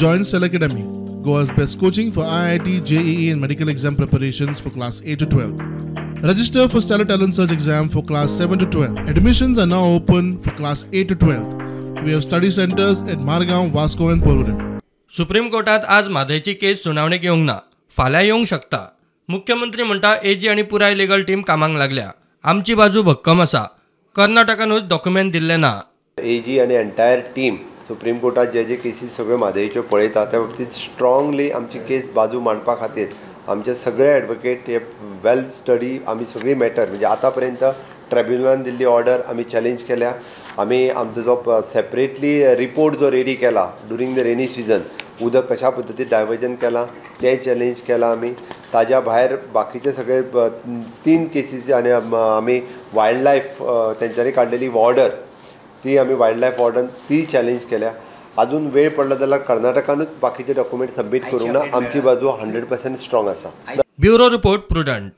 Join Stellar Academy, Goa's best coaching for IIT, JEE and medical exam preparations for class 8 to 12. Register for Stellar Talent Search exam for class 7 to 12. Admissions are now open for class 8 to 12. We have study centers at Margao, Vasco and Porvorim. Supreme कोर्टात आज म्हादयची केस सुनावणेक येवंक ना, फाल्यां येवंक शकता. मुख्यमंत्री म्हणटा एजी आनी पुराय लिगल टीम कामाक लागल्या, आमची बाजू भक्कम आसा. कर्नाटकानूच डॉक्युमेंट दिल्लें ना. एजी आनी एंटायर टीम सुप्रीम कोर्टात जे जे केसीस सगळ्यो म्हादयच्यो पळयता त्या बाबतींत स्ट्रांगली आमची केस बाजू मांडपा खातीर आमचे सगळे एडवोकेट हे वेल स्टडी आमी सगळी मॅटर, म्हणजे आतां पर्यंत ट्रायब्युनलान दिल्ली ऑर्डर आमी चॅलेंज केल्या. आमी आमचो जो सेपरेटली रिपोर्ट जो रेडी केला ड्युरींग the rainy season, उदक कशा पद्दतीन डायवर्जन केलां तें चॅलेंज केलां आमी. ताज्या भायर बाकीचे सगळे 3 केसीस आनी आमी वायल्ड लायफ तेंच्यांनी काडलेली ऑर्डर ती आमी वायल्ड लायफ ऑर्डर ती चॅलेंज केल्या. अजून वेळ पडला जाल्यार कर्नाटकानूच बाकीचे डॉक्युमेंट सबमीट करूंक ना. आमची बाजू 100% स्ट्रॉंग आसा. Bureau report, Prudent.